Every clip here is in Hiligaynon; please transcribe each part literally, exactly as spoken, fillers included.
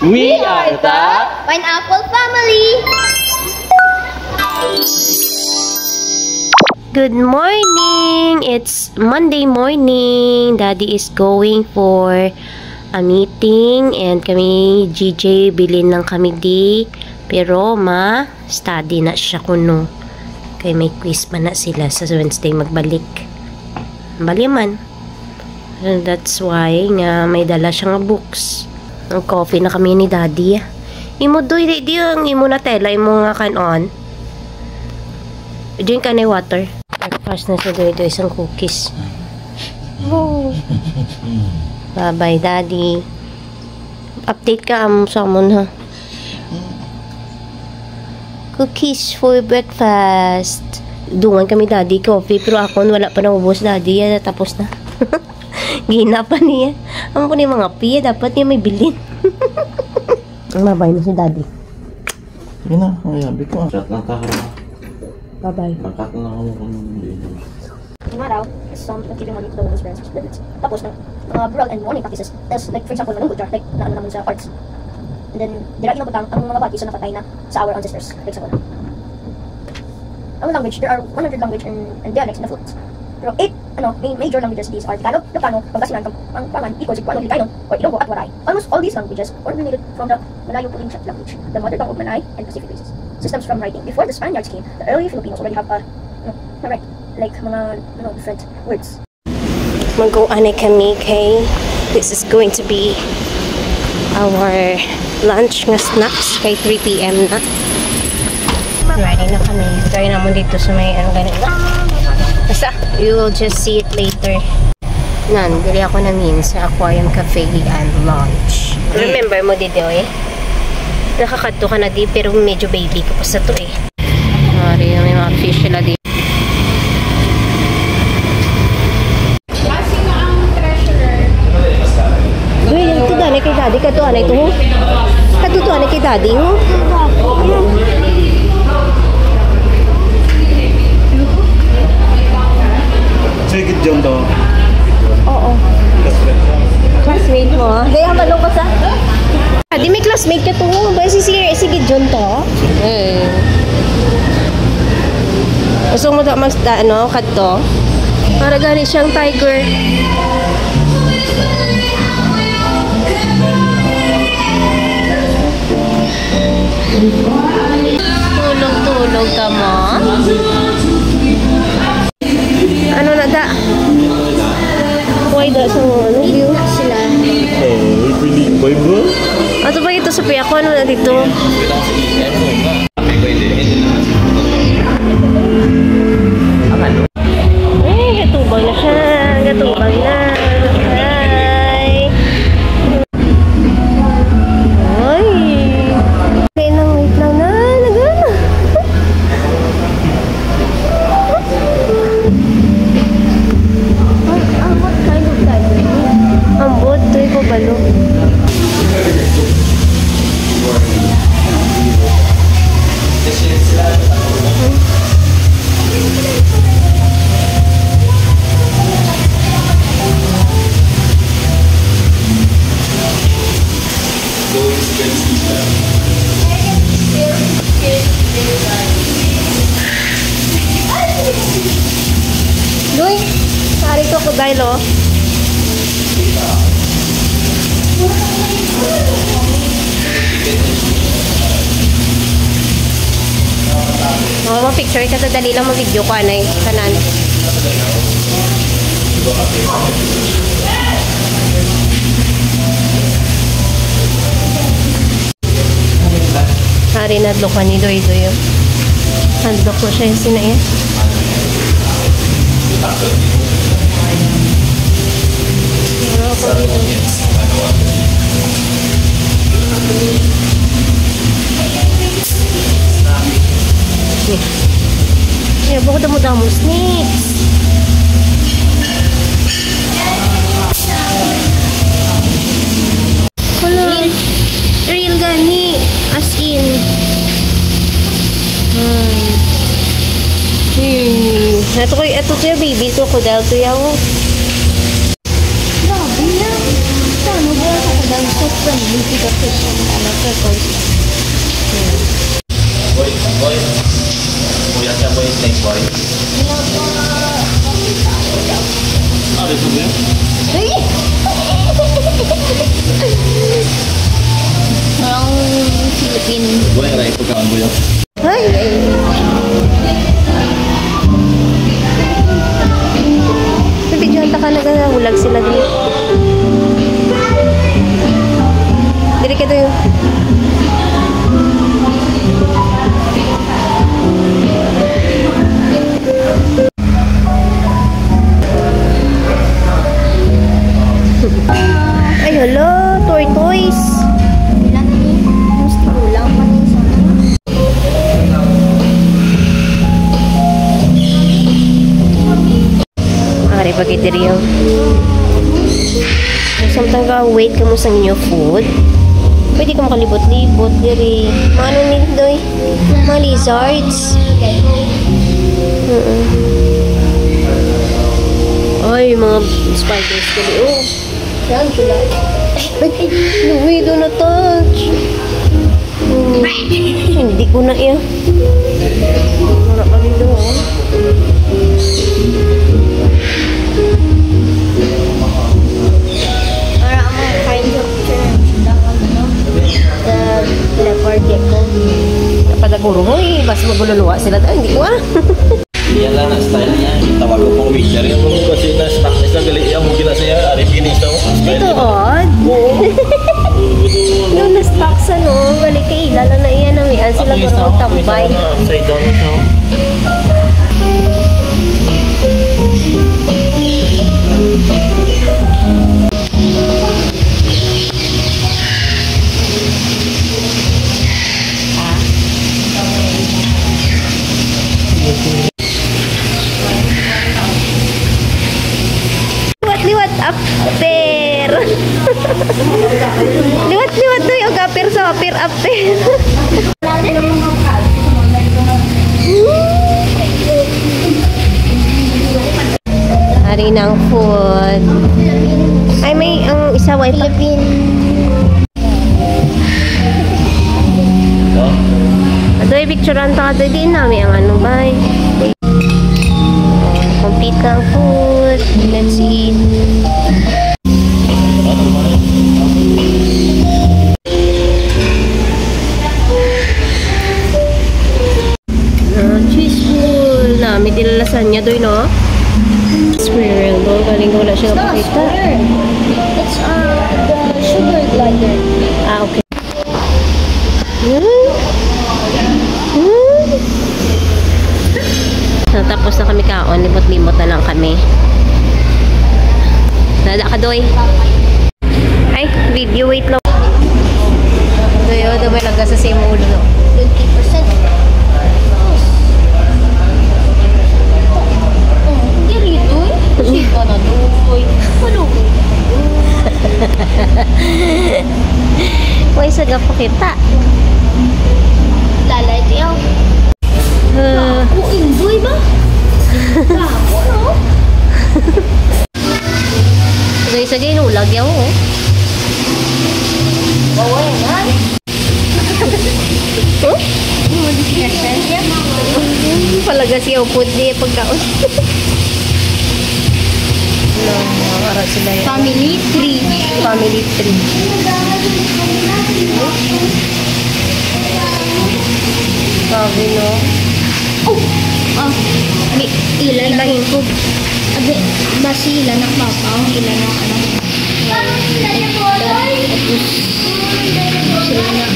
We are the Pineapple Family. Good morning! It's Monday morning. Daddy is going for a meeting and kami, G J, bilin lang kami di. Pero ma-study na siya kuno. Kay may quiz pa na sila sa Wednesday magbalik. Bali man. And that's why nga may dala siya nga books. Ang coffee na kami ni Daddy. Imo, Doy, di, di ang imo na tela, imo nga kanon. Drink ka na water. Breakfast na sa Doy, Doy, isang cookies. Woo. Bye-bye, Daddy. Update ka, am, sa amon, ha? Cookies for breakfast. Dungan kami, Daddy, coffee, pero akon wala pa naubos, Daddy. Yan, tapos na. Gina pa niya. Amo ko ni mga piya, dapat niya may bilin. Ang babay na si Daddy. Yun na, ang yabi ko, ah. Chat lang ta, ha? Bye-bye. Bakat na lang ako kung hindi. Tomorrow is some of giving money to the homeless friends. Tapos, ng mga plural and mourning practices. Tapos, like, for example, manunggod siya, like, na ano naman sa arts. And then, dira ginabutang ang mga bati sa napatay na sa our ancestors. Like, sa una. Ang language, there are one hundred language and, and dialects in the Philippines. Pero eight, ano, main major languages, these are Tagalog, Ilocano, Pangasinan, Pam-, Pampangan, Bicol, Cebuano, Hiligaynon, or Ilonggo at Waray. Almost all these languages originated from the Malayo-Polynesian language, the mother tongue of Malay and Pacific races. Systems from writing. Before the Spaniards came, the early Filipinos already have a, ano, na write, like, mga, ano, different words. Mag-uanay kami kay this is going to be our lunch nga snacks kay three p.m. na. Ready na kami. Try naman dito sa may ano ganun. Basta, you will just see it later. Nan, diri ako namin sa Aquarium Cafe and Lounge. Remember mo, Didoy? Nakakadto ka na di, pero medyo baby ka pa sa to eh. Mari, may mga fish sila di. Uy, ito dali kay Daddy. Kato anay to, ho. Kato to anay kay Daddy, ho. Sige, John, to. Oo. Classmate mo, ha? Kaya malo ko sa Ah, di may classmate ka to. Ba, si, si, si Gideon to? Eh. Gusto mo ta-, mas, ta-, ano, kadto? Para gani siyang tiger. Tulog-tulog ka, ma? Ano na da? Why da sa ano view? Sila. Oh, pwede ba? Ato pa ito sa piya ko, ano na dito? Ay, gatubang na siya. Gatubang na. Hi. Ay. Wait lang, wait lang na. Nagana. Ang, ang what kind of diamond? Ang buot, tuloy ko balo. Doy, pare ko ko dahil, oh. Oh, ma-picture ka sa dali lang, ma-video ko anay kanan. Ari, nadlok ka ni Doy Doy, oh. Nadlok ko siya yung sinain. Kaya bako damo-damo snakes. Wala. Real. Real gani. As in. Ay. Hmm. Ito ko, ito to yung baby crocodile to yung. Grabe na. Paano ba ako kadalsot? Boy, boy. Kuya siya, boy, snake boy. Ano ito, boy? Parang Philippine. Boy, aray, pagkaon, boy. Ay, ay. Nabidyohan ta ka, nagahulag sila dito. Diri ka daw. Ay, hala, tortoise. Ilan ni? Gusto ko lang pa ni sa Ari pa kay diri, oh. Samtang ga-wait kamo sa inyo food, pwede ka makalibot-libot diri. Maano ni, Doy? Mga lizards. Mm-mm. Ay, mga spiders gali, oh. Yan, sila. Ay, ay, no, we do not touch. Hmm, hindi ko na iya. Wala kami doon. Para ang mga kind of terms lang ang, ano, the leopard gecko. Padaguro mo eh, mas magululuwa sila tayo, hindi ko ah. Yan lang ang style niya. Tawag ko pong waiter. Yung mga kasi na snack na siya, gali, yan, mungkin na siya, ari, finish na mo. Ito, odd. Oo. Yung na-stuck sa, no, balik kay ila lang na iyan, namian sila Ako yung guro snack, tambay. Isa na upside down na siya. Liwat, liwat, apir. Liwat, liwat, doy, og apir sa apir, apir. Ari na ang food. Ay, may ang isa, way pa. Adoy, picturean ta ka, Doy. Di nami ang ano, bay. Complete na ang food. Let's eat. Ah, cheese roll. Nami dila lasagna, Doy, no? Squirrel, no? Galing ko wala siya It's not a nakakita. Squirrel. It's, uh, the sugar glider. Ah, okay. Hmm? Hmm? Natapos na kami kaon, limot-limot na lang kami. Nada ka, Doy? Ay, video, wait lang. Doy, oh, Doy, may laga sa same ulo, no? Twenty percent. Oh, hindi rito, eh. Kasi ka na, Doy. Ano? Way sa gapakita. Lalay tiyaw. Ah. Ako, indoy ba? Ako, no? Sagay-sagay, no? Lagyaw, oh. Bawal na. Oh? Palaga siya upod niya pagkaon. No, makakara sila yan. Family tree. Family tree. Grabe, no? Oh! Ah, may ila na. Ila hingkog. Abi, basi ila na papa, ila na ano. Tapos, sila na.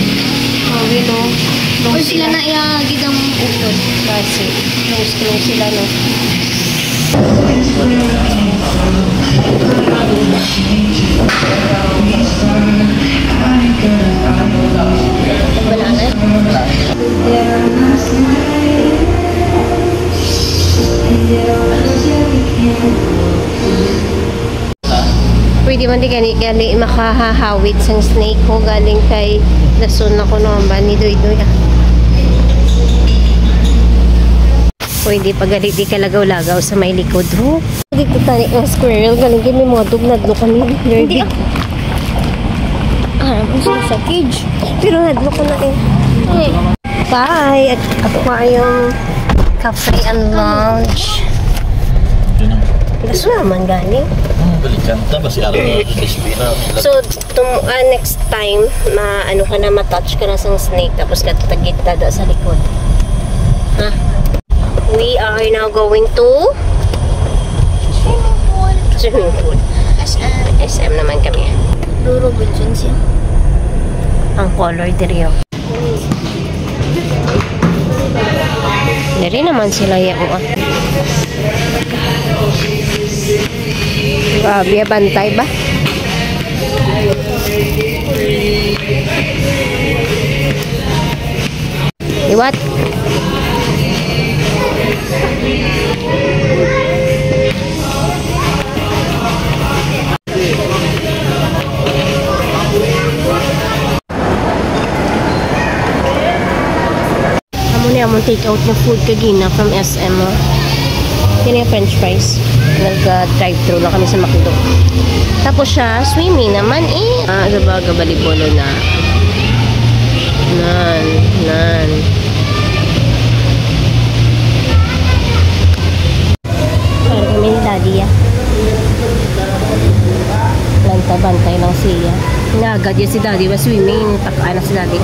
Grabe, no? Or sila na iya gidang upod. Basi, close, close sila, no? Pwede man di gani, gani makahahawid sang snake ko galing kay dason na ko naman ba ni Doy Doy, ah. Pwede pa gali di ka lagaw-lagaw sa may likod, ho. Dito tani ang squirrel, galing kay may mga dugnad, no, kami. Hindi, ah. Ah, Gusto sa cage. Pero hadlok ko na eh. Bye! At ako ay yung cafe and lounge. Gusto naman gani. Hmm, balikan ta ba si Aaron? So, tum ah, next time, ma ano ka na, ma-touch ka na sang snake, tapos katagit dada sa likod. Ha? We are now going to Swimming pool. Swimming pool. S M. S M naman kami. Blue Robinson siya. Ang color diri, oh. Diri naman sila, ya, oh, ah. Grabe, bantay ba? Liwat. Amo ni among take out na food kagina from S M, oh. Kini french fries. Nag-drive-thru lang kami sa McDo. Tapos siya, swimming naman eh. Ah, sa baga, volleyball na. Nan, nan. Parang kami ni Daddy, ah. Bantay-bantay lang siya. Nagad yan si Daddy, ba swimming, tak-, anak si Daddy.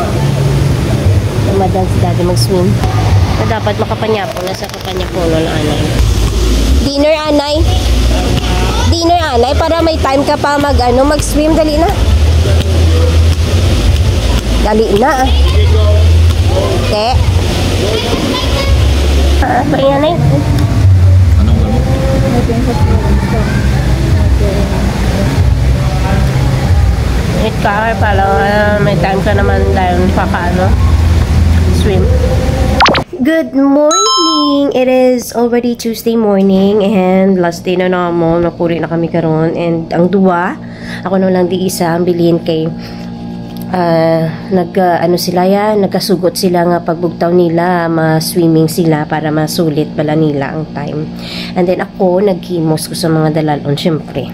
Madan si Daddy mag-swim. Na dapat makapanyapo na sa kapanyapuno na anay. Dinner, anay. Dinner, anay, para may time ka pa mag, ano, mag-swim. Dali na. Dali na. Te. Ah, ba yan eh? Anong gano'n? Wait ka, para, ah, may time ka naman dahil pa ka, ano, swim. Good morning! It is already Tuesday morning and last day na namo. Nakuri na kami karon and ang duwa, ako na lang di isa ang bilin kay, ah, nag, ah, ano sila ya, nagkasugot sila nga pagbugtaw nila, ma-swimming sila para masulit bala nila ang time. And then ako, naghimos ko sa mga dalalon, syempre.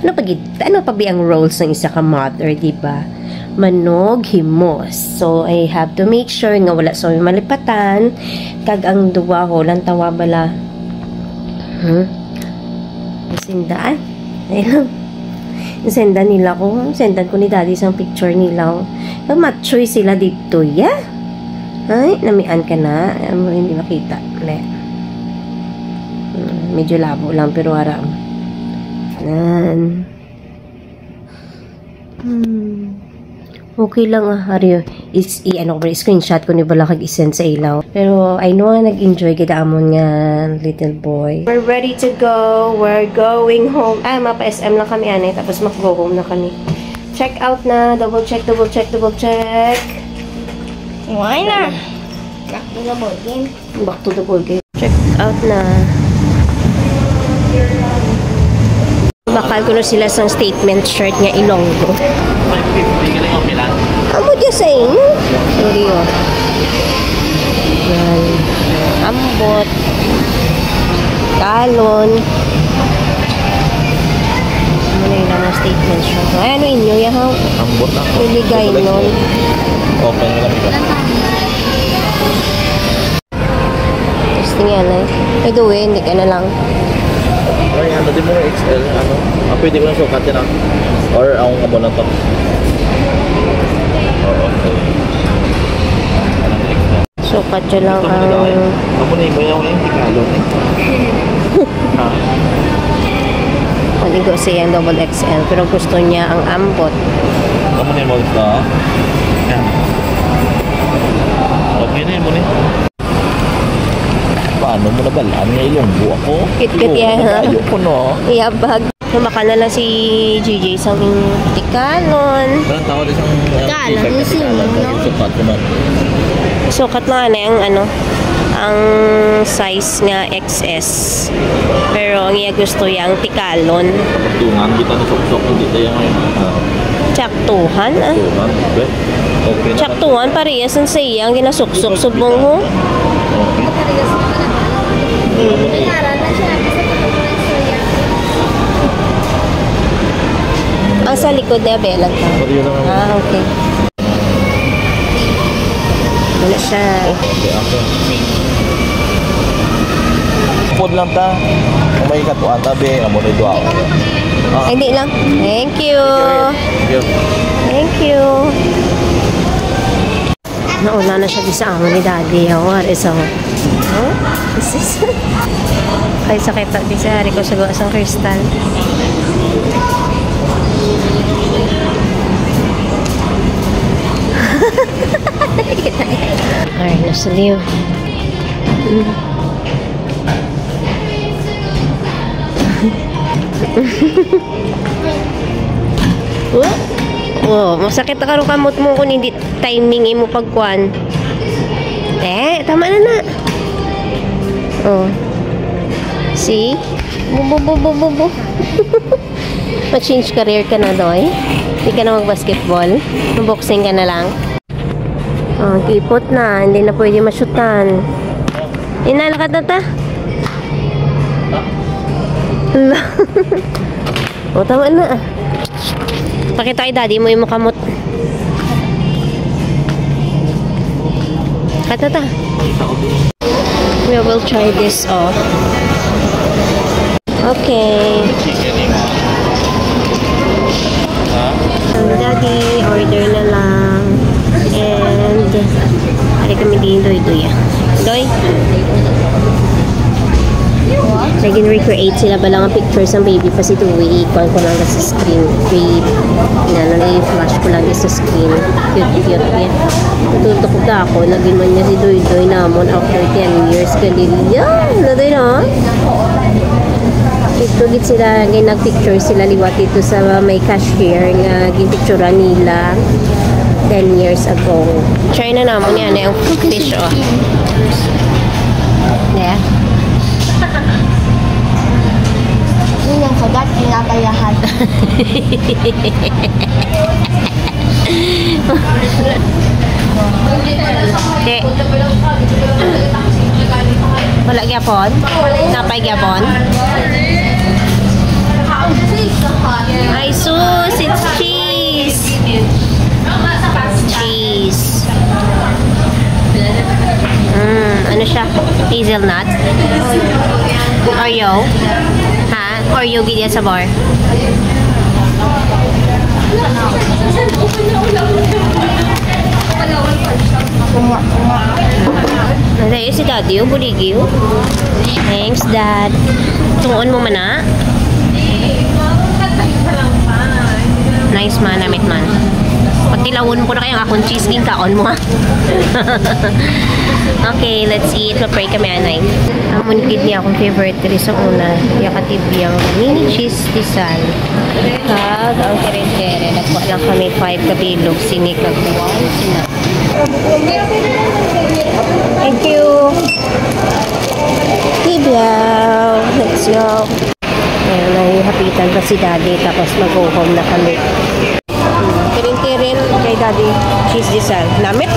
Ano pa gid, ano pa bi ang roles ng isa ka mother, di ba? Manog, himos. So, I have to make sure nga wala sa malipatan. Kag ang duwa ko, lantawa bala. Hmm? Sinda, ay. Ayun. Sendan nila ko. Sendan ko ni Daddy sang picture nila, oh. Mamatsoy sila dito, ya. Ay, namian ka na. Amo, hindi makita. Ne. Hmm, medyo labo lang, pero ara. Nan. Hmm. Okay lang, ah, ari, is, i-, ano ko ba, screenshot ko ni bala kag i-send sa ilaw. Pero I know nga nag-enjoy gid amon nga little boy. We're ready to go. We're going home. Ah, mapa-S M lang kami, anay. Tapos mag-go home na kami. Check out na. Double check, double check, double check. Why na? Back to the ball game. Back to the ball game. Check out na. Bakal ko na sila sang statement shirt nga Ilonggo. Amo di sa imo? Sorry, oh. Yan. Ambot. Talon. Ano na yung mga statement shirt? Ay, ano inyo, yahaw? Ambot ako. Iligay nun. Open na lang. Testing yan eh. By the way, hindi ka na lang. Ay, ano, di mo X L, ano? Ah, pwede ko lang sukat yan, ah. Or ang amo na to. Oo. Sukat yun lang ang Amo na yung bayaw ngayon, tikalo na eh. Ha? Maligo siya ang double X L, pero gusto niya ang ambot. Amo na yung mga gusto, ah. Yan. Okay na yun, muna. Paano mo nabalaan nga Ilonggo ako? Kit-kit Ilonggo yan, na ha? Tayo ko, no? Iyabag. Lumakal na lang si J J sa aming tikalon. Parang tawag isang, uh, Tikalon, t-shirt na yung tikalon, sino, no? Yung sukat ko man. Sukat na nga na yung ano, ang size nga X S. Pero ang iya gusto yang tikalon. Tungan kita na suksok, hindi tayo ngayon. Ah. Tsaktuhan, ah. Tungan, be. Okay na. Tsaktuhan, parehas ang sa iya, ang ginasuksok, subong, ho. Okay. Hmm. Sa likod niya, Bella to. Pwede yun naman. Ah, okay. Wala siya. Oh, okay, okay. Food lang ta. Kung may katuan, tabi, amo na ito ako. Ah. Ay, hindi lang. Thank you. Thank you. Thank you. Nauna na siya di sa amo ni Daddy. Yaw, ari sa, oh, this is, ay, sakit na di sa ari ko sa gawa sang kristal. Ay, nasa liyo. Mm. Oh, oh, masakit na karon kamot mo kung hindi timing imo pagkuan. Eh, tama na na. Oh. See? Bu, bu, bu, bu, bu, bu. Ma-change career ka na, Doy. Hindi ka na mag-basketball. Mag-boxing ka na lang. Oh, kipot na. Hindi na pwede masyutan. Inalakat na ta. Hala. O, tama na. Pakita kay Daddy mo yung makamot. Kata ta. We will try this, oh. Okay. Ang Daddy, order na lang. And, ari kami din, Doy, Doy, ah. Doy? Naging recreate sila ba lang ang picture sa baby pa si Dewey. Ikuan ko lang sa screen. Wait. Ano na i-flash ko lang sa screen. Cute, cute, yeah. Tutok na ako. Naging man niya si Doy Doy namon after ten years. Galilya. Ano, Doy, no? Ito gid sila, nag-picture sila liwat dito sa may cashier nga ginpicturan nila ten years ago. Try na namon yan, yung fish, oh. Yeah. Yun yung sagat, pinapayahan. Te. Wala gyapon? Napay gyapon? Ay, sus, it's cheese. Cheese. Mm, ano siya? Hazelnut? Oreo? Ha? Oreo gid iya sabor. Ano si Daddy, oh, buligi, oh. Thanks, Dad. Tungoon mo man na. Nice man, namit man. Pagtilawon ko na kayo ang akong cheese, ginkaon mo, ha? Okay, let's eat. Ma-pray kami, anay. Amo ni gid ni akong favorite diri sa una. Yakatibiyang mini cheese tisan. Kag ang kere-kere. Nagkuha lang kami five kabilog. Sini kag one. Thank you. Tibiyaw. Let's go. Ayan, nahihapitan pa si Daddy, tapos mag-go home na kami. Tirin-tirin kay Daddy, cheese dessert. Namit?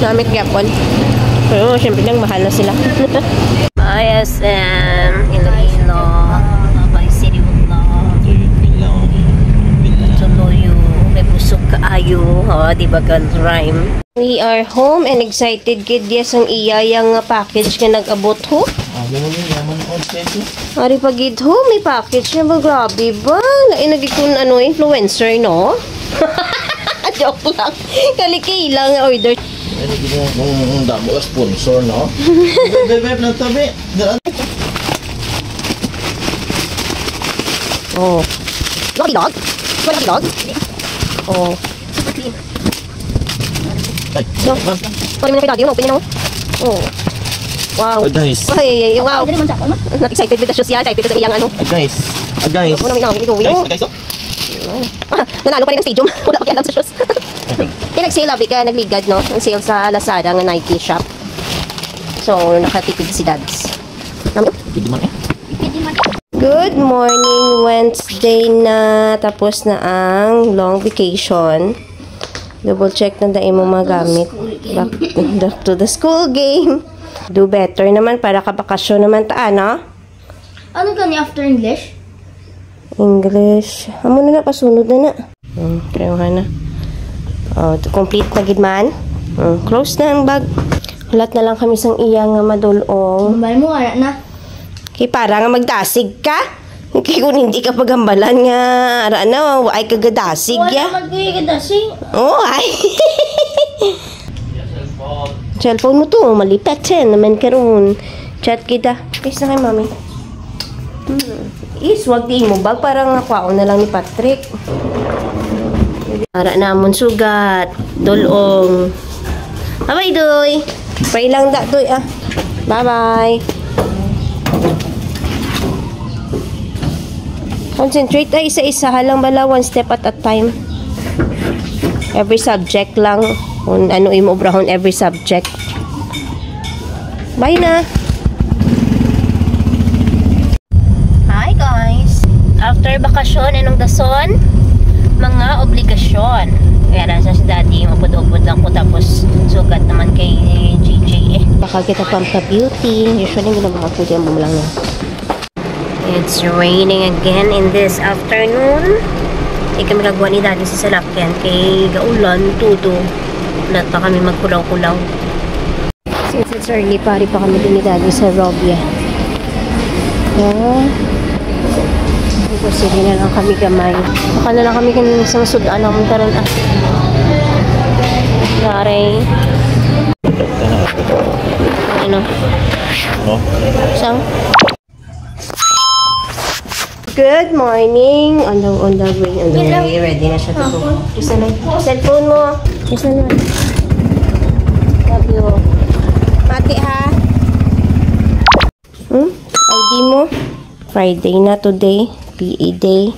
Namit gyapon. Pero syempre, nang mahal na sila. I S M, Iloilo, Abay City Vlog. Tuloy, may busog kaayo. Oh, di ba, girl? Rhyme. We are home and excited gid, yes, ang iya yang nga package nga nag-abot, ho. Ah, ganun yun, yaman ko, Checho. Ari pa gid, ho, may package na ba? Grabe ba? Lain na gid kung ano, influencer, no? Joke lang. Kalikila nga order. Ay, hindi mo, kung, kung damo ka sponsor, no? Bebe, bebe, lang tabi. Daan. Oh. Wala bilog? Wala bilog? Oh. Super clean. Ay, no. Pwede mo na kay Daddy, no? Open, no? Oh. Wow. Ah, guys. Ay, ay, ay, wow. Pwede naman sa ako, no? Not excited with the shoes, yeah. Excited ko sa iyang ano. Ah, guys. Ah, guys. Ano naman ako, ito, guys, yun. Guys, oh. Ah, nanalo pa rin ang stadium. Wala pa kaya alam sa shoes. Kaya nag-sale, abi ka, nagligad, no? Ang sale sa Lazada nga Nike shop. So, nakatipid si Dads. Ano yun? Pwede man eh. Good morning, Wednesday na. Tapos na ang long vacation. Double check na dahil mo magamit. Back, back to the school game. Do better naman para kabakasyon naman ta, ano? Ano gani after English? English. Amo na na, pasunod na na. Hmm, pareho na. Oh, to complete na gid man. Hmm, close na ang bag. Hulat na lang kami sang iya nga madulong. Mambay mo, ara na. Kay para nga magdasig ka. Kay kung hindi ka pagambalan nga, ara na, ay ka gadasig, Wala ya. Magkikita si Oh, ay. Cellphone mo to, malipat siya naman karon. Chat kita. Kiss na kay mami. Hmm. Is, wag di mo bag para nga kwaon na lang ni Patrick. Ara namon sugat, dulong. Bye-bye, Doy. Pray lang da, Doy, ah. Bye-bye. Concentrate ay isa-isa, halang bala, one step at a time. Every subject lang, kung ano imo obrahon, every subject. Bye na. Hi guys. After bakasyon, anong dason? Mga obligasyon. Kaya nasa si daddy, mapudog-pud lang ko tapos sugat naman kay J J eh. Baka kita pampa-beauty. Usually, hindi naman ako dyan, bumulang na. It's raining again in this afternoon. Di kami kagwa ni Daddy sa salakyan kay gaulan, tudo. Wala pa kami magkulaw-kulaw. Since it's early, pari pa kami din ni Daddy sa Robia. Oh. Tapos, sige na lang kami gamay. Baka na lang kami kan sa masudan naman karon ah. Naray. Ano? No? Sang? Good morning. On the, on the way, on the way. Ready na siya to. Gusto na. Cellphone mo. Gusto na. Love you. Pati ha. Hmm? I D mo. Friday na today. P E day.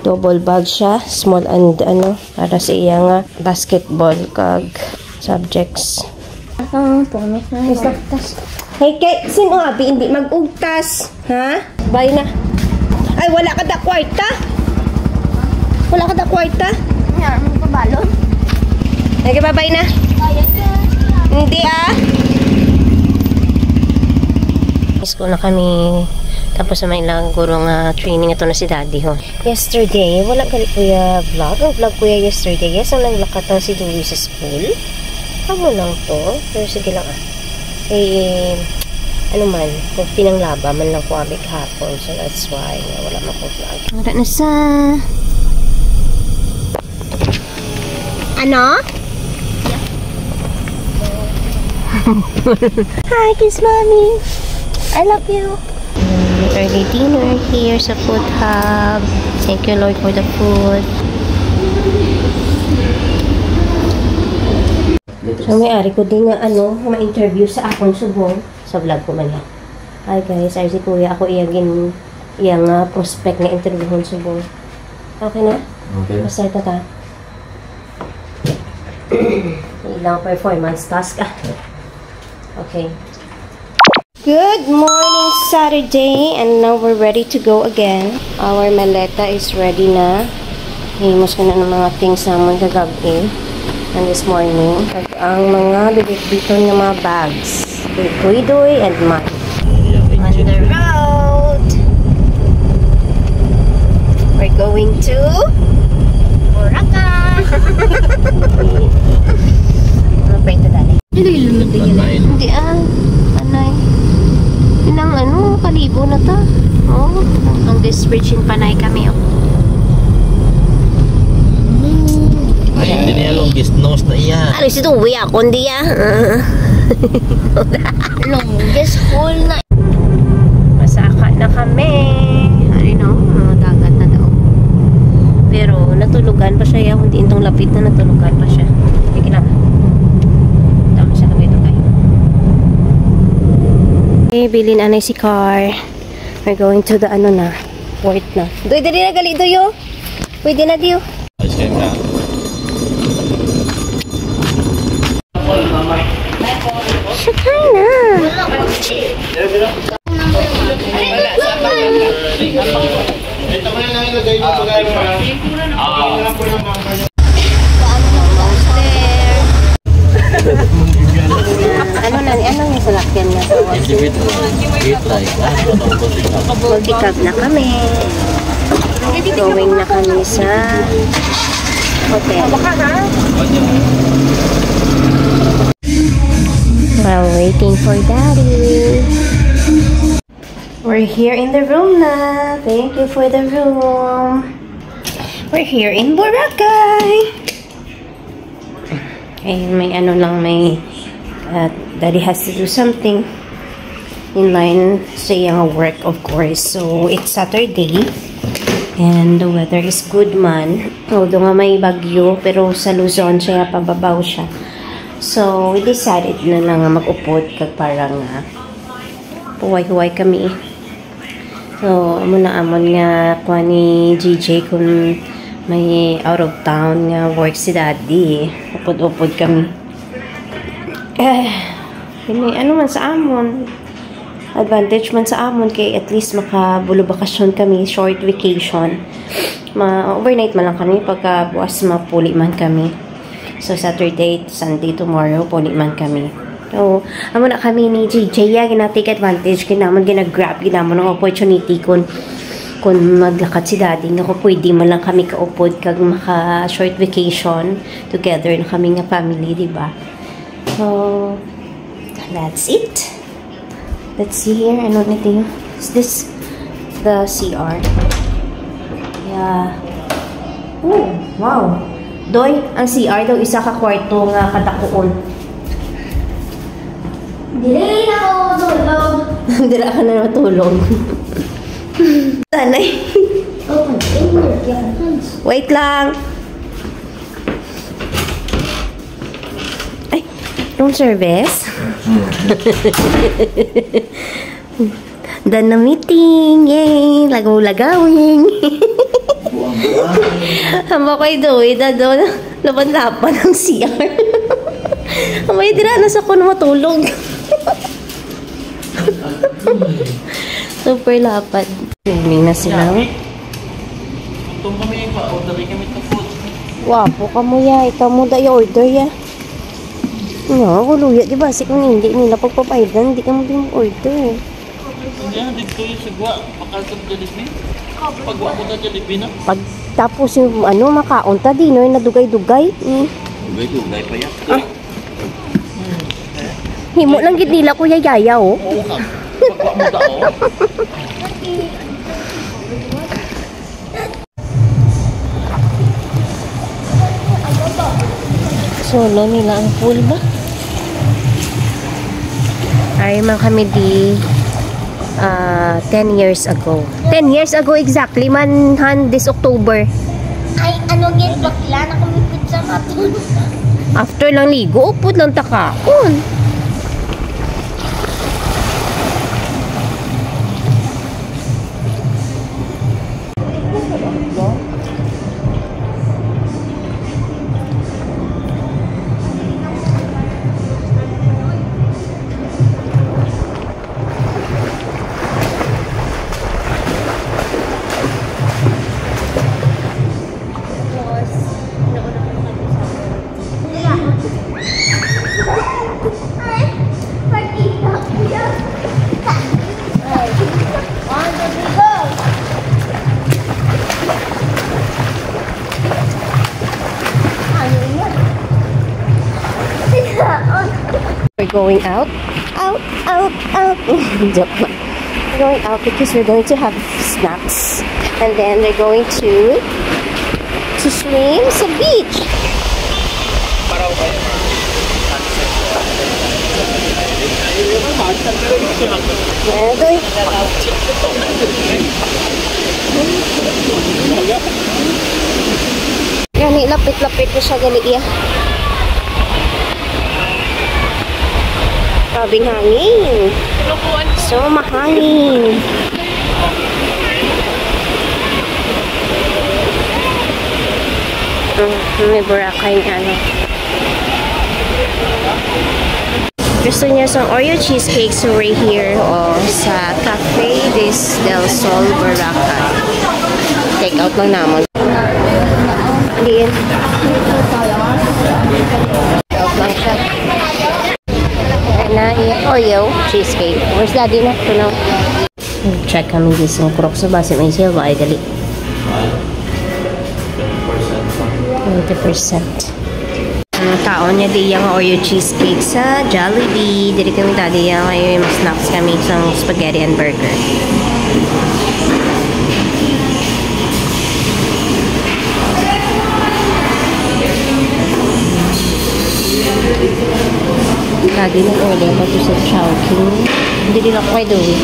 Double bag siya. Small and ano, para sa iya nga basketball kag subjects. Ang puno na. Gusto ko tas. Hey, kay, sino abi hindi mag-ugtas? Ha? Bye na. Ay, wala ka da kwarta? Wala ka da kwarta? Nga, ano ka balon? Ay, bye-bye na. Hindi ah. School na kami. Tapos sa may ilang guro nga training, ito na si Daddy, ho. Yesterday, wala gali kuya vlog. Ang vlog kuya yesterday, yes, ang naglakat lang si Dewey sa school. Amo lang to. Pero sige lang ah. Eh, ano man, kung pinanglaba man lang ko abi kahapon. So that's why nga wala man ko vlog. Wala na sa Ano? Hi, kiss mommy. I love you. Early dinner here sa Food Hub. Thank you, Lord, for the food. So, may ari ko din nga, ano, ma-interview sa akong subong. Sa vlog ko man, eh. Hi, guys. Ari si Kuya. Ako iya gin-, iya nga prospect nga interviewon subong. Okay na? Okay. Basta ito ka. Ilang performance task, ah. Okay. Good morning, Saturday, and now we're ready to go again. Our maleta is ready na. Himos ko na ng mga things namon kagabi and this morning. Kag ang mga bibitbiton nga mga bags. Kay Kuidoy and Mike. On the road. We're going to Boracay. Ano pa ito, Daddy? Hindi ah. Panay. Inang ano, kalibo na ta. Oh, ang this bridge in Panay kami, oh. Ay, hindi niya long guest nose na iya. Ano si Tuwi ako, hindi ah. Longest hole na. Masaka na kami. Ay, no? Mga dagat na daw. Pero natulugan pa siya, ya. Kung diin tong lapit na, natulugan pa siya. Sige lang. Tama siya kami ito, guys. Okay, bilin anay si car. We're going to the, ano na, port na. Doy, dali na, gali, Doy, oh. Pwede na, Dio. Ice cream na. Sakay na. Ano na, ano yung salakyan niya? Individual. Wait, like, ah, ano, multicab. Multicab na kami. Going na kami sa hotel. While waiting for Daddy. We're here in the room na. Thank you for the room. We're here in Boracay. Eh, may ano lang, may, uh, Daddy has to do something in line sa iyang work, of course. So, it's Saturday and the weather is good man. Although nga may bagyo, pero sa Luzon siya, pababaw siya. So, we decided na lang nga mag-upod kag para nga huway-huway kami. So, amo na amon nga kuha ni G J kung may out of town nga work si Daddy. Upod-upod kami. Eh, ini, ano man sa amon. Advantage man sa amon kay at least makabulo bakasyon kami, short vacation. Ma-overnight man lang kami pagka buwas mapuli man kami. So, Saturday, Sunday, tomorrow, puli man kami. So, amo na kami ni G J, ya, gina-take advantage, ginamon, gina-grab, ginamon ang opportunity kung, kung maglakad si Daddy, nga kung pwede man lang kami kaupod kag maka-short vacation, together na kami nga family, di ba? So, that's it. Let's see here. Ano na ito? Is this the C R? Yeah. Oh, wow. Doy, ang C R daw isa ka kwarto nga kadakuon. Dili na ako matulog. Dira ka na matulog. Tanay. Oh, ang init. Yan, Hans. Wait lang. Ay, room service. Done na meeting. Yay! Lagaw-lagawing. Hamba ko ay duwi, dado. Laban-laban ang C R. Amay, dira na sa kuno matulog. Super lapad. Morning na sila. Itong kami, pa-order kami ito food. Wapo ka mo, ya. Ikaw mo da i-order, ya. No, ako luya, di ba? Si kung hindi nila pagpapaidan, hindi ka mo din order. Hindi, dito yung sigwa. Makasab Jollibee. Pagwa ko na Jollibee na. Pag tapos yung ano, makaon ta, dinner na dugay-dugay. Mm. Dugay-dugay pa yan. Ah. Himo lang gid nila, Kuya Yaya, oh. Oo, ka. Pagwa mo daw. Solo nila ang pool ba? Ay, man kami di, ah, ten years ago. Ten years ago exactly, man, han, this October. Ay, ano gid, bakla na kami pizza matulog. After lang ligo, upod lang takaon. We're going out. Out, out, out. Joke lang. We're going out because we're going to have snacks. And then we're going to to swim sa beach. Ayan, doy. Gani, lapit-lapit na siya, gali, iya. Grabing hangin. So, mahangin. Mm, may Boracay nga ano. Gusto niya sa Oreo cheesecake, so we're here, oh, sa Cafe des Del Sol, Boracay. Take out lang namon. Diin. Take out lang siya. Ayan na, yung Oreo cheesecake. Where's Daddy na? Ito na. Check kami di sa Crocs sa base may sale ba? Ay, dali. Twenty percent. Ang kaon niya diya nga Oreo cheesecake sa Jollibee. Diri kami dati diya, may snacks kami sang spaghetti and burger. Lagi nag-order pa to sa Chowking. Hindi din ako kay Dewey.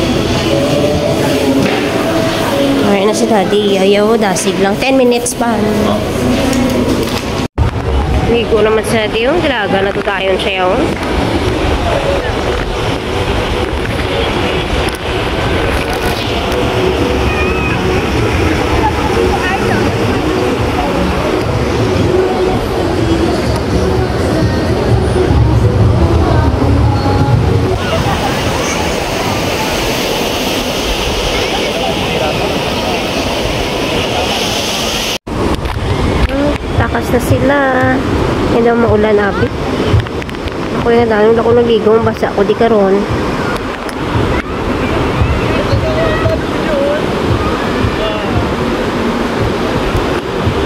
Alright na si Daddy. Ayaw, dasig lang. Ten minutes pa. Ligo naman si Daddy, oh. Gilaga na to tayo siya, oh. Hmm, takas na sila. Yan daw maulan, abi. Ako yung dahil ako nagligo, basa ako di karon.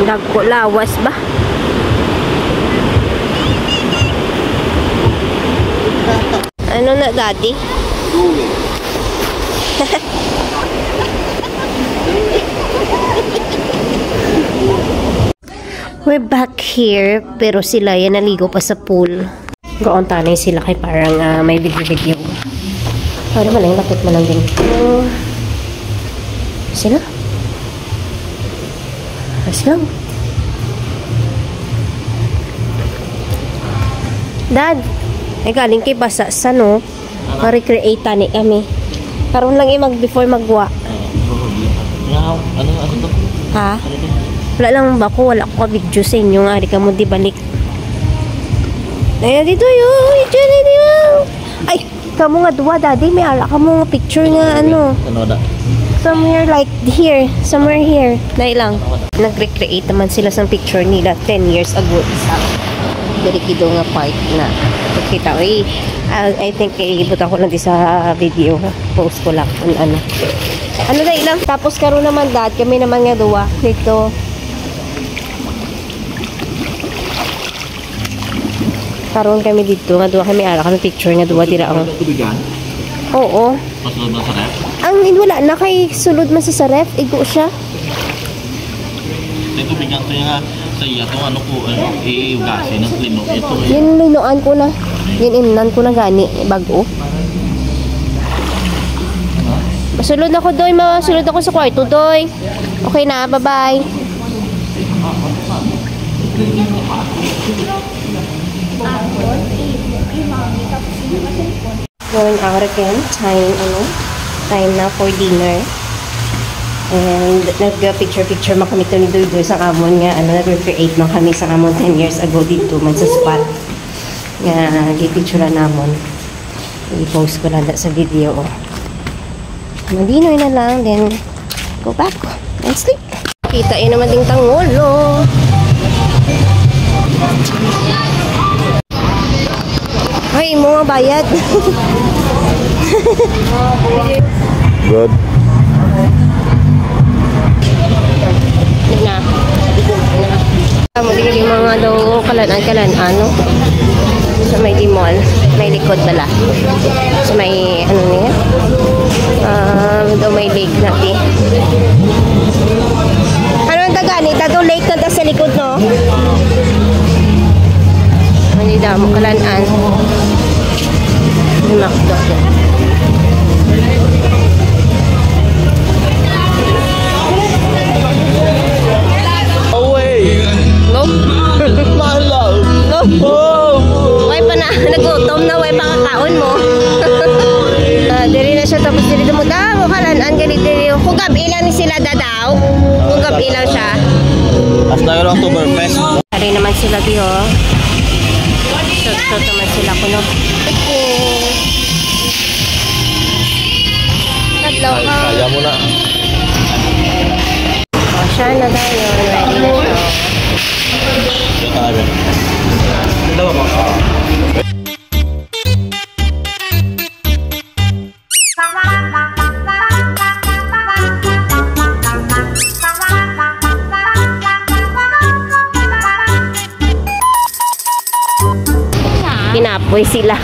Dagko lawas ba? Ano na, Daddy? We're back here, pero sila yan naligo pa sa pool. Gaon tanay sila kay parang, ah, may video-video. Para man lang, lapit man lang din. Sila? Mas lang. Dad, ay galing kay basa sa, no? Ma-recreate tani kami. Karon lang, eh, mag before magwa. Nga, ano, ano to? Ha? Ano to? Wala lang ba ko, wala ko ka-video sa inyo nga, di ka mo di balik. Ayan, dito yun, dyan, dito yun. Ay, kamo nga duwa, Daddy, may ala kamo nga picture nga, ano. Ano da? Somewhere like here, somewhere here. Dahil lang. Nag-recreate naman sila sa picture nila ten years ago. Isa. Diri kido nga part na. Kita, uy. Ah, I think, eh, ibutang ko lang di sa video. Post ko lang kung ano. Ano na ilang? Tapos karon naman, Dad, kami naman nga duwa dito. Karon kami dito, nga duwa kami, ara kami picture nga duwa dira, oh. Tubigan? Oo. Pasulod na sa ref? Ang wala na kay sulod man sa, sa ref, igo siya. Ito, bigyan ko yung, ah, sa iya, itong ano ko, ano, iugasin ng lino. Ito, eh. Yun, linuan ko na. Yun, imnan ko na gani, bag-o. Masulod ako, Doy. Masulod ako sa kwarto, Doy. Okay na, bye-bye. Going out again. Time, ano, time na for dinner. And nag-picture-picture man kami to ni Duydoy sa amon nga, ano, nag-recreate man kami sa amon ten years ago dito man sa spot nga gipicturean namon. I-post ko lang sa video, oh. Mag-dinner na lang, then go back and sleep. Kita yun naman ding tangulo. Ay, mo nga bayad. Good. Na. Amo din yung mga daw kalan-an, kalan-an, no? Sa may di mall, may likod bala. Sa may, ano niya? Ah, daw may lake na di. Ano ang taga ni? Tato lake na ta sa likod, no? Ano yung damo? Kalan-an. May McDo. Away. No? My love. No? Oh. Way pa na, nagutom na, way pa kakaon mo. Ah, diri na siya, tapos diri mo daw, kalan-an, gali diri. Kung gabi lang ni sila dadaw. Kung gabi lang siya. Hasta yung Oktoberfest. Ari naman sila, di, oh. Shot-shot naman sila, kuno. Tatlo. Ay, kaya mo na. Oh, siya na tayo. Ready na siya. Boy sila.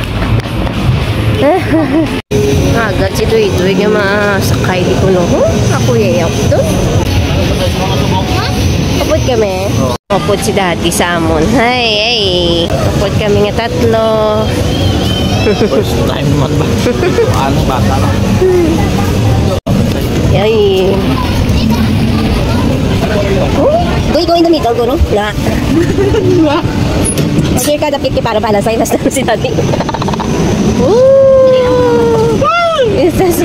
Agad si Doy Doy nga masakay di ko no. Hmm? Ako yayaw doon. Kapot kami. Kapot si Daddy sa amon. Hay, ay. Kapot kami nga tatlo. First time naman ba? Ano, bata na. Ay. Oh, do you go in the middle, go, no? Na. Sure ka, dapit kay para bahala sa'yo, basta si Daddy. Ooh. Yes, yes.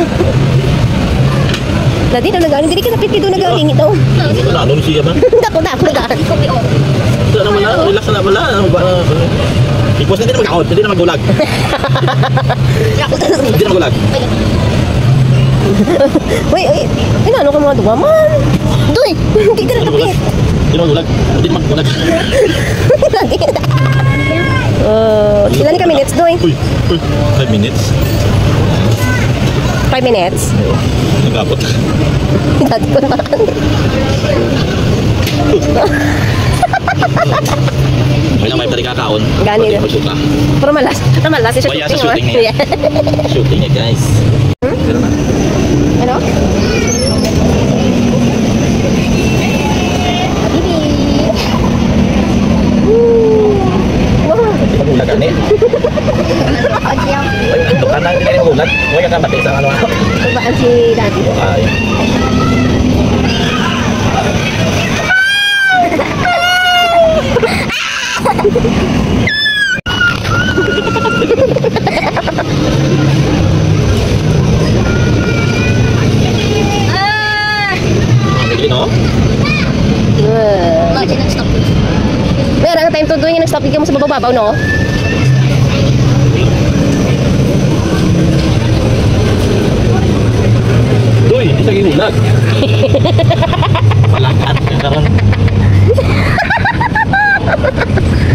Daddy, daw nagaling. Dili ka dapit kay do nagaling ito. Hindi ko na, ano siya man? Dako, dako, dako. Wala na, wala. Relax na, wala. Ano ba? Ipos na, hindi na mag-out. Hindi na mag-vlog. Hindi na mag-vlog. Uy, uy. Inano ka mga duwa man? Doy, hindi ka na kapit. Hindi na mag-vlog. Hindi na mag-vlog. Lagi. Uh, ilan ka minutes, Doy? Uy, uy. Five minutes. Five minutes? Oo. Nag-abot. Dati ko naman. May na may pwede kakaon. Gani. Pwede magsuka. Pero malas. Pero malas siya. Wala sa shooting, shooting oh. Niya. Yeah. Shooting niya, guys. Hmm? Pero na. Ano? Habibi. Woo! Wow. Di ba bulag, ani? Ay, ang dukhan na, hindi na yung bulag. Huwag ka mati sa ano, ano. Diba ang si Daddy? Ay. Ah! Hindi, no? Good. Imagine, nag-stop. Pero ang time to doon yung nag-stop, bigyan mo sa babaw-babaw, no? Doy, di sa ginulag. Malakat ka naman.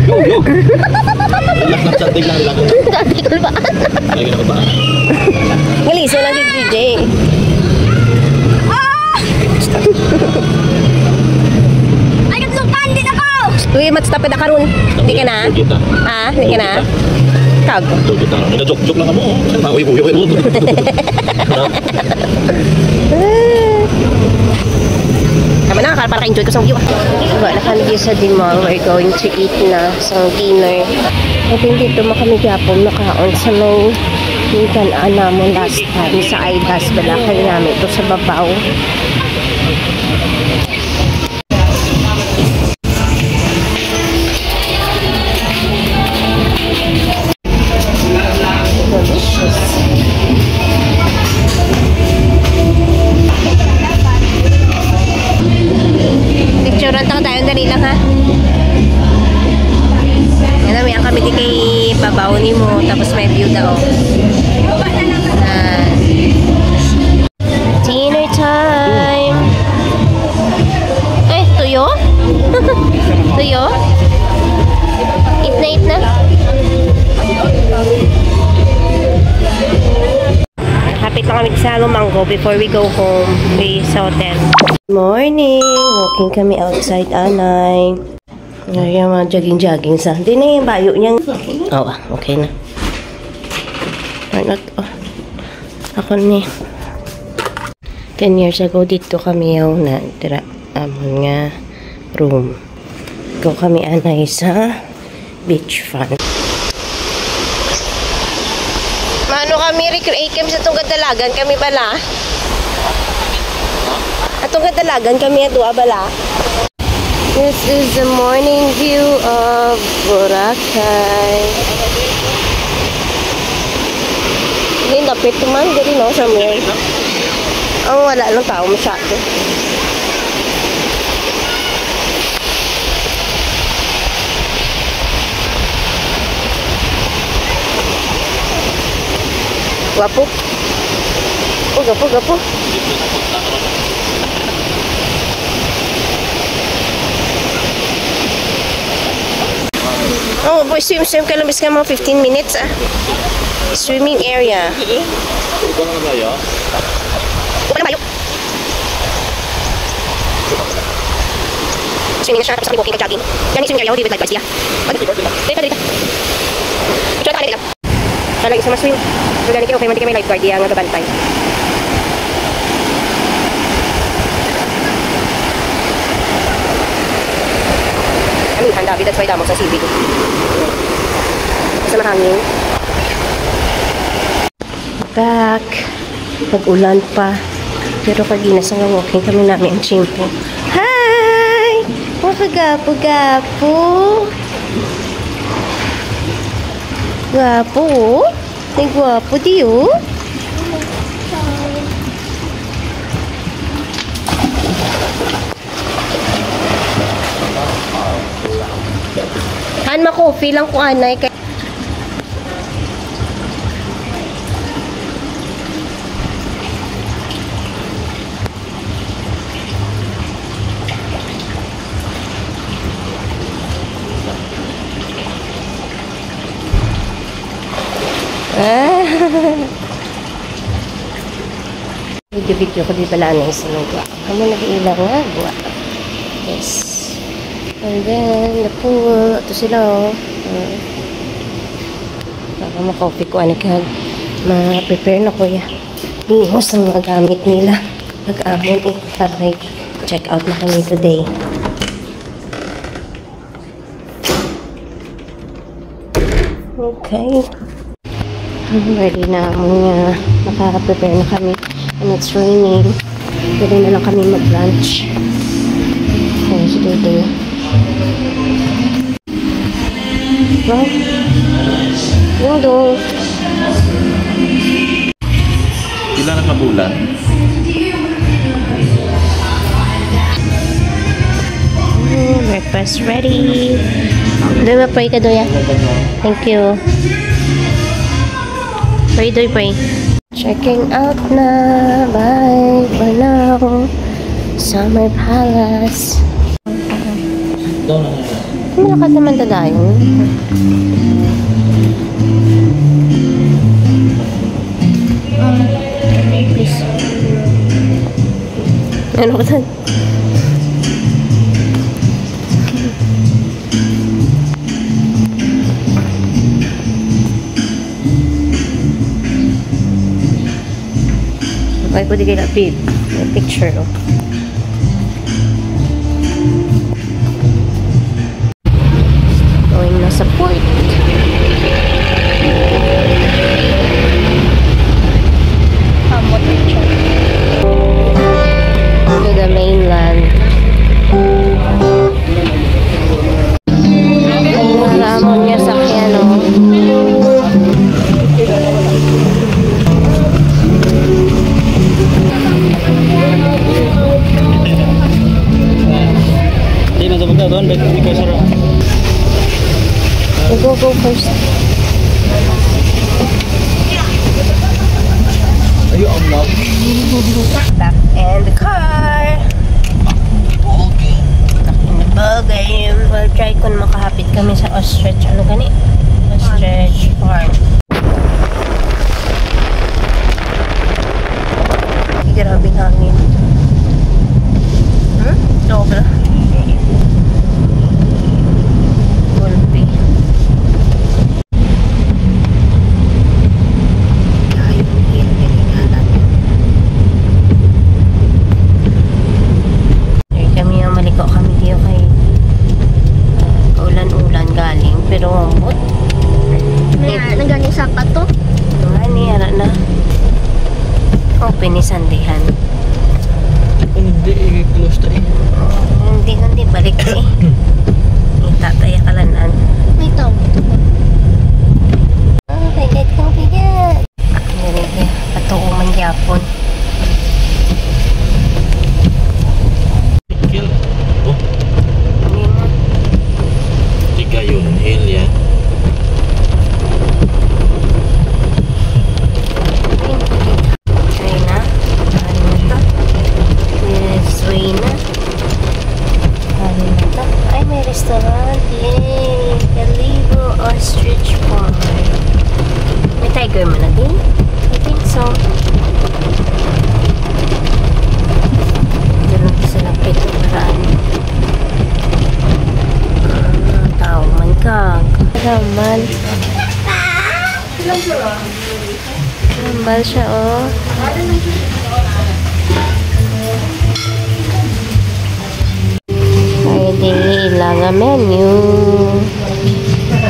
Yo, yo. Relax lang, santig lang, relax lang. Santig ko ba? Lagi na ko ba? Ngaliso lang si D J. Ah! Ay, naglupan din ako! Uy, mat-stop ka na karon. Di ka na? Di kita. Ah, di ka na? Di kita. Kag. Di kita. Nag-joke-joke lang kamo. Uy, uy, uy, uy. Tama na, para, para ka-enjoy ko sa view. Wala kami di sa Dimol. We're going to eat na sa dinner. At hindi ito makami gyapon nakaon sa may ginkan-an namon last time sa Aidas. Wala kay nami ito sa babaw. Delicious. Picturean ta tayo, dali lang, ha? Yan, may ang kami di kay babaw ni mo, tapos may view daw. Ah. Dinner time. Eh, tuyo? Tuyo? Eat na, eat na. Hapit lang kami sa Lumanggo before we go home, we sa hotel. Morning! Walking kami outside, anay. Ay, yung mga jogging-jogging sa. Di na yung bayo niyan. Oh, ah, okay na. Ay, not, oh. Ako ni. Ten years ago, dito kami yung na, tira, amon nga room. Go kami anay sa beach front. Mano kami, recreate kami sa tong kadalagan kami bala. Atong kadalagan kami ato, ah, bala. This is the morning view of Boracay. Hindi, dapit man, dali, no, somewhere. Ang wala lang tao masyado. Gwapo. Oh, gwapo, gwapo. Oh, boy, swim, swim ka lang, bis nga mga fifteen minutes, ah. Swimming area. Wala na kayo. Swimming na siya, tapos kami walking kag jogging. Yan yung swimming area, oh, David, like, guys, diya. Dali ka, dali ka. Siya, tama nila. Siya lang isa maswing. So, gani kay okay man, di kay may lifeguard, iya nga gabantay. Amihan, David, that's why damo sa sibig. Sa mahangin. Back. Pag-ulan pa. Pero kagina sa nga walking kami nami ang tiyempo. Hi! Mga kagapo-gapo. Gwapo, oh. May gwapo, di, oh. Han, ma-coffee lang ko anay kay Ah. Video-video ko di pala ano yung sinugwa. Amo na ilang nga gwa. Yes. And then, the pool. Ito sila, oh. Mm. Baka ma-coffee ko, ano, kag ma-prepare na ko, ya. Lihos ang mga gamit nila. Pag-amon, eh, para may check out na kami today. Okay. Ready na mo nga. Naka-prepare na kami. And it's raining. Pwede na lang kami mag-lunch. Okay, sige, sige. Wow. Dong, dong. Pila na ka bulan? Mm, breakfast ready. Doy, ma-pray ka, Doy, ah. Thank you. Pray, Doy, pray. Checking out na. Bye for now. Summer Palace. Malakat naman ta dayon. Ano ka tan-, Ay, pwede kayo na, babe. May picture, oh. Going na sa port. Hamot na siya. To the mainland. Ang ramon nga sakyan, oh. Di na sa pagkatuan, bet, di ka sara. Go, go first. Ayo, ang love. Back in the car. Back in the ball game. Back in the ball game. We'll try kung makahapit kami sa ostrich. Ano gani? Ostrich farm. Grabe ang hangin. Hmm? Sobra. Gulpi. Ay, ang hill, ginikanan. Ay, kami ang maliko kami diyo kay, ah, kaulan-ulan galing, pero ambot. Nga, nagani sapat to? Nga ni, ara na. Open ni Sandihan. Hindi, i-close ta eh. Hindi, hindi, balik eh. Itatay ang kalanan. May tao. Oh, bigat ko, bigat. Diri, patuo man gyapon. Hill. Oh. Hindi na. Tigayon Hill, ya. China. Ano na to? Venezuela. Ano na to? Ay, may restaurant. Yay! Calibo Ostrich Farm. May tiger man natin? I think so. Dito lang sa lapit ng paraan. Ah, tao man ka. Raman. Tambal siya, oh. Ay, di, ila nga menu.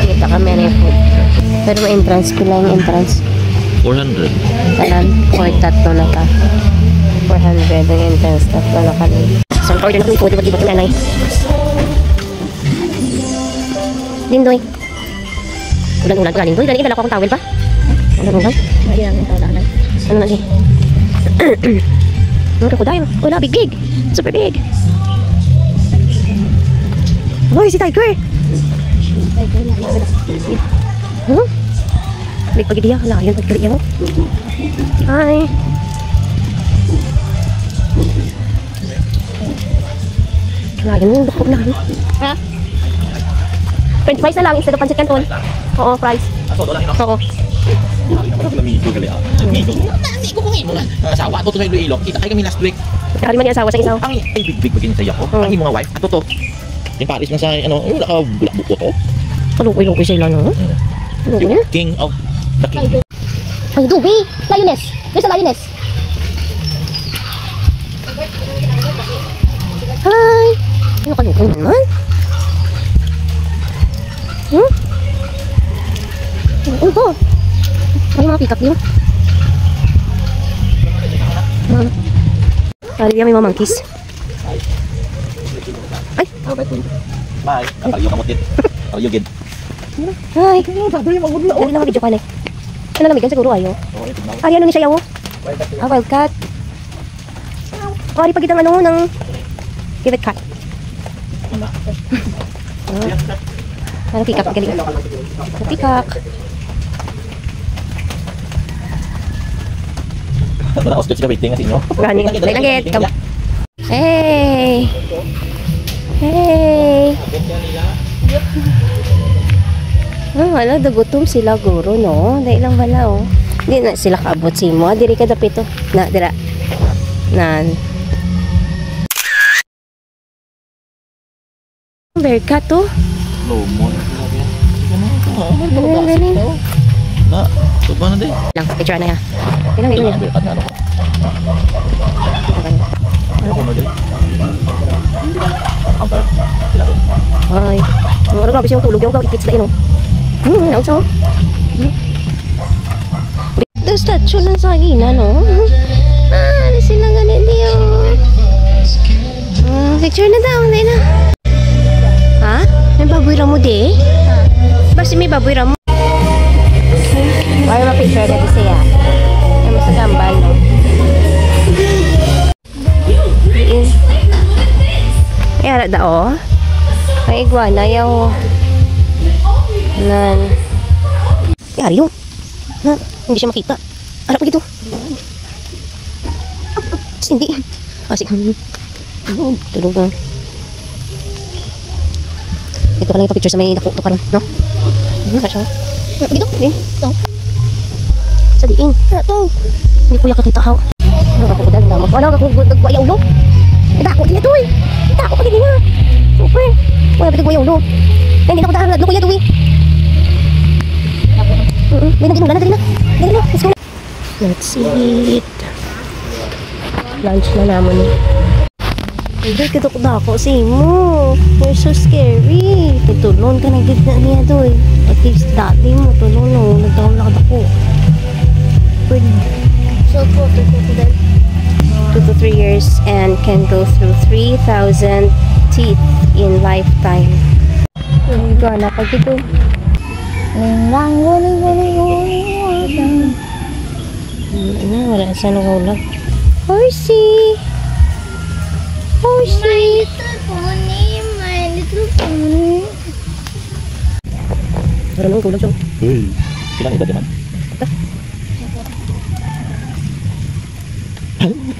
Kita ka, menu food. Pero may entrance, pila yung entrance? Four hundred. Tanan, for tatlo na ka. Four hundred ang entrance, tatlo na kami. So, order na kami food, iba't iba't nanay. Lindoy. Ulan-ulan pa galing. Uy, dali, dala ko akong towel pa. Ulan-ulan. Ayan, ang tawag na. Ano na di? Ang crocodile. Wala, big, big. Super big. Boy, si tiger. Huh? Big pag-idiya. Hala, yun, pag-idiya mo. Hi. Lain yung dako na, ano? Ha? French fries na lang instead of pancit canton. Oo, fries. Oo. Amigo, gali, ah. Amigo, amigo ko ngayon, mga asawa. Ato to sa Iloilo. Kita kayo kami last week. Kari man yung asawa sa isaw. Ang, ay, big, big, big, sa iyo ko. Mm. Ang imo nga wife, ato to. Yung Paris na sa, ano, yung naka-black book ko to. Kalukoy-lukoy sila, no? Mm. Kalukoy. King of the king. Ay, Dubi! Lioness! There's a lioness! Hi! Ano ka nito naman? Hmm? Ano ba? Ano mga pick-up yun? Hmm. Ano yan, may mga monkeys? Ay! Bye! Kapag yung kamutit. Kapag yung gid. Hi! Ano sabi yung magod na, oh? Dali na, video ka na eh. Ano, namigan siguro, ayo. Oo, ito na. Ay, ano ni siya, yawo? Wildcat. Ah, wildcat. O, ari pa gid ang ano, ng civet cat. Ano? Ah. Parang peacock, galing. Peacock. Wala, Oscar, sila waiting nga sa inyo. Gani. Dali lang, gid. Hey! Hey! Ah, wala, dagutom sila, guro, no? Dahil lang wala, oh. Di na sila kaabot sa imo. Ah, diri ka dapit, oh. Na, dira. Nan. Bearcat, oh. Lomo na sila, kaya. Ano, ano, ano, Ang galing. Na, tuba na, di. Lang, picture na yan. Tingnan mo, Tingnan, tingnan. Bearcat na, ano? Ano ko, madali? Ang pala. Ay. Ang oras, grabe siyang tulog. Yung ipits na yun, oh. Hmm, ang so. The statue lang sa ina, no? Ah, di sila gani, di, oh. Ah, picture na daw, hindi na. Ha? May baboy ra mo, di? Basta may baboy ra mo. Wala ma-picture na di siya. Ay, mas nagambal, no? Diin. Ay, ara da, oh. May iguana, yaw. Nan. Yari, oh. Na, hindi siya makita. Ara pa gito. Hindi. Ah, sige. Oh, tulog na. Ito ka lang yung picture sa may dako to karon, no? Hmm, sa siya. Dito, eh. Ito. Sa diin. Ano to? Hindi ko yakakita, ha? Ano ako, dahil naman. Wala ako, nagkuha yung ulo. Dako din ito, eh. Dako pa din niya. Super. Wala, nagkuha yung ulo. Ay, hindi na ako daan. Nagkuha ito, eh. Mm-mm. May naging ulan na, dali na. Dali na. Let's go. Let's eat. Lunch na namon ni. Hindi, kadukdako sa imo. You're so scary. Itulon ka na gid na niya, doy. At least dati mo, tulon, no. Nagkaon na kadako. Good. So, po, po, po, po, then. Two to three years and can go through three thousand teeth in lifetime. Ang gana pag ito. Ning lang, guling, guling, guling, guling. Ano, wala siya nahulog. Horsey! Horsey! My little pony, my little pony. Parang nang kulang siya. Hey. Sila ni Daddy man.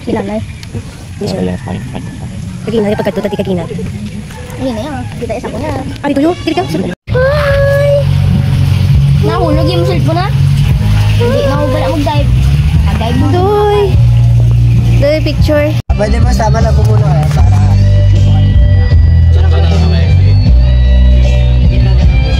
Sila na eh. Ano yan? Fine, fine. Kagina, yung pagkadto, tati kagina. Ayun na yun. Kita isa ko na. Ari, tuyo. Diri ka. Hi! Nahulog yung cellphone, ha? Hindi, nahulog, wala mag-dive. Mag-dive mo. Doy! Doy, picture. Pwede mo sama na po muna kaya para. Diyan ka na naman. Hindi na ganun.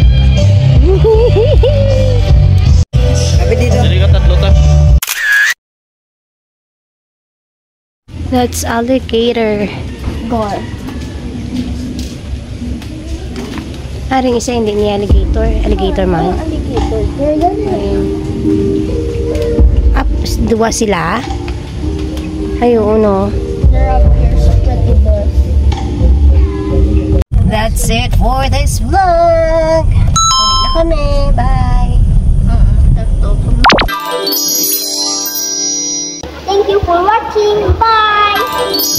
That's alligator. Gore. Aring isa hindi niya alligator. Alligator man. Alligator. Pero yan eh. Up, duwa sila. Ay, oo, no. They're up here sa pretty boss. That's it for this vlog. Uwi na kami. Bye. Thank you for watching. Bye!